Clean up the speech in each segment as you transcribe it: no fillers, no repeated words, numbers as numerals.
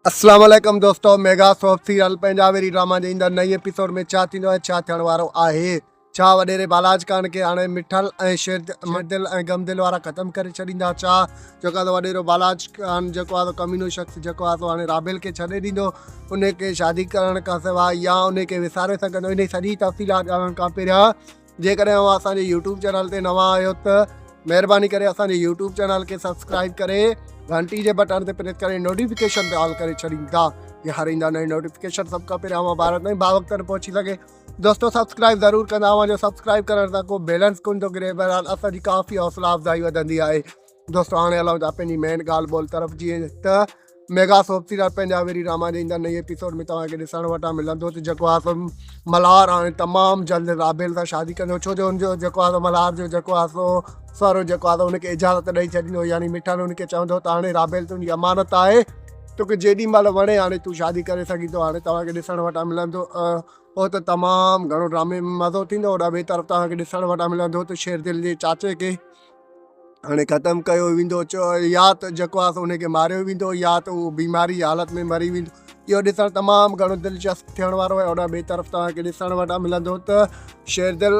اسلام عليڪم دوستو ميگا سوپ سيريل پنهنجا ويري ڊراما جي ايندڙ نئين ايپيسوڊ ۾ ڇا ٿيندو ۽ ڇا ٿيڻ وارو آهي ڇا وڏيري بالاچ خان کي هاڻي مٺل ۽ شير دل ۽ غم دل وارا ختم ڪري ڇڏيندا ڇا جيڪو آهي وڏيرو بالاچ خان جيڪو آهي ڪمينو شخص جيڪو آهي هاڻي رابيل کي ڇڏي ڏيندو ان کي شادي ڪرڻ کان سواء يا ان کي وساري سگهندو ان سڄي تفصيلات ڄاڻڻ کان پهريان جيڪڏهن اوهان اسان جي يوٽيوب چينل تي نوان آهيو ته مهرباني ڪري اسان جي يوٽيوب چينل کي سبسڪرائب ڪري گهنٽي جي بٽڻ تي پريس ڪري نوٽيفڪيشن تي آل ڪري ڇڏيندا جي هر ايندا نئين نوٽيفڪيشن سڀ کان پهريان اوهان ڀارت ۾ باوقت پهچي سگهي دوستو سبسڪرائب ضرور ڪندا اوهان جو سبسڪرائب ڪرڻ سان ڪو بيلنس ڪون ٿو گري بهرحال اسان جي ڪافي حوصلا افزائي وڌندي آهي دوستو هاڻي هلون ٿا پنهنجي مين ڳالهه ٻولهه طرف جيئن ته ميگا سوپ سيريل پنهنجا ويري ڊراما جي ايندڙ نئين ايپيسوڊ ۾ توهان کي ڏسڻ وٽان ملندو ته جيڪو آهي سو ملهار هاڻي تمام جلد رابيل سان شادي ڪندو ڇو جو ان جو جيڪو آهي سو ملهار جو جيڪو آهي سو سهرو جيڪو آهي سو ان کي اجازت ڏئي ڇڏيندو يعني مٺل ان کي چوندو ته هاڻي رابيل تنهنجي امانت آهي توکي جيڏي مهل وڻي هاڻي تون شادي ڪري سگهين ٿو هاڻي توهان کي ڏسڻ وٽان ملندو هو ته تمام گهڻو ڊرامي ۾ مزو ٿيندو هوڏانهن ٻئي طرف توهان کي ڏسڻ وٽان ملندو ته شير دل جي چاچي کي هاڻي ختم ڪيو ويندو يا ته جيڪو آهي سو ان کي ماريو ويندو يا ته اهو بيماري جي حالت ۾ مري ويندو اهو ڏسڻ تمام گهڻو دلچسپ ٿيڻ وارو آهي هوڏانهن ٻئي طرف توهان کي ڏسڻ وٽان ملندو ته شيردل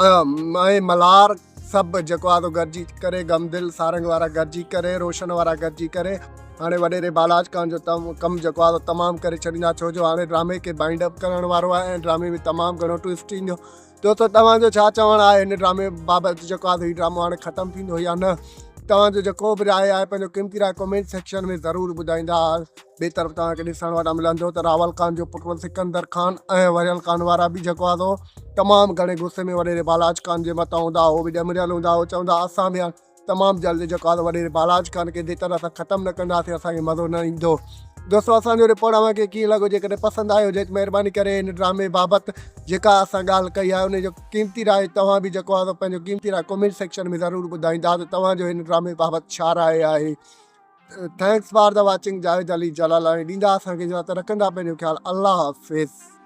۽ ملهار سڀ جيڪو آهي سو گڏجي ڪري غم دل سارنگ وارا گڏجي ڪري روشن وارا گڏجي ڪري هاڻي وڏيري بالاچ خان جو ڪم جيڪو آهي سو تمام ڪري ڇڏيندا ڇو جو هاڻي ڊرامي کي بائنڊ اپ ڪرڻ وارو آهي ۽ ڊرامي ۾ تمام گهڻو ٽوئسٽ ايندو دوستو توهان جو ڇا چوڻ آهي هن ڊرامي بابت جيڪو آهي هي ڊرامو هاڻي ختم ٿيندو يا نه توهان جو جيڪو به راء آهي پنهنجو قيمتي راء ڪمينٽ سيڪشن ۾ ضرور ٻڌائيندا ٻئي طرف توهان کي ڏسڻ وٽان ملندو ته راول خان جو پٽ سڪندر خان ۽ وريل خان وارا به جيڪو آهي سو تمام گهڻي غصي ۾ وڏيري بالاچ خان جي مٿان هوندا هو به ڏمريل هوندا هو چوندا اسان به تمام جلد جيڪو آهي وڏيري بالاچ خان کي جيتر اسان ختم نه ڪنداسين اسان کي مزو نه ايندو دوستو اسان جو رپورٽ اوهان کي ڪيئن لڳو جيڪڏهن پسند آيو هجي ته مهرباني ڪري هن ڊرامي بابت جيڪا اسان ڳالهه ڪئي آهي ان جو قيمتي راء توهان به جيڪو آهي پنهنجو قيمتي راء ڪمينٽ سيڪشن ۾ ضرور ٻڌائيندا ته توهان جو هن ڊرامي بابت ڇا راء آهي thanks for the watching Javed Ali Jalalani ڏيندا اسان کي اجازت رکندا پنهنجو خيال الله حافظ.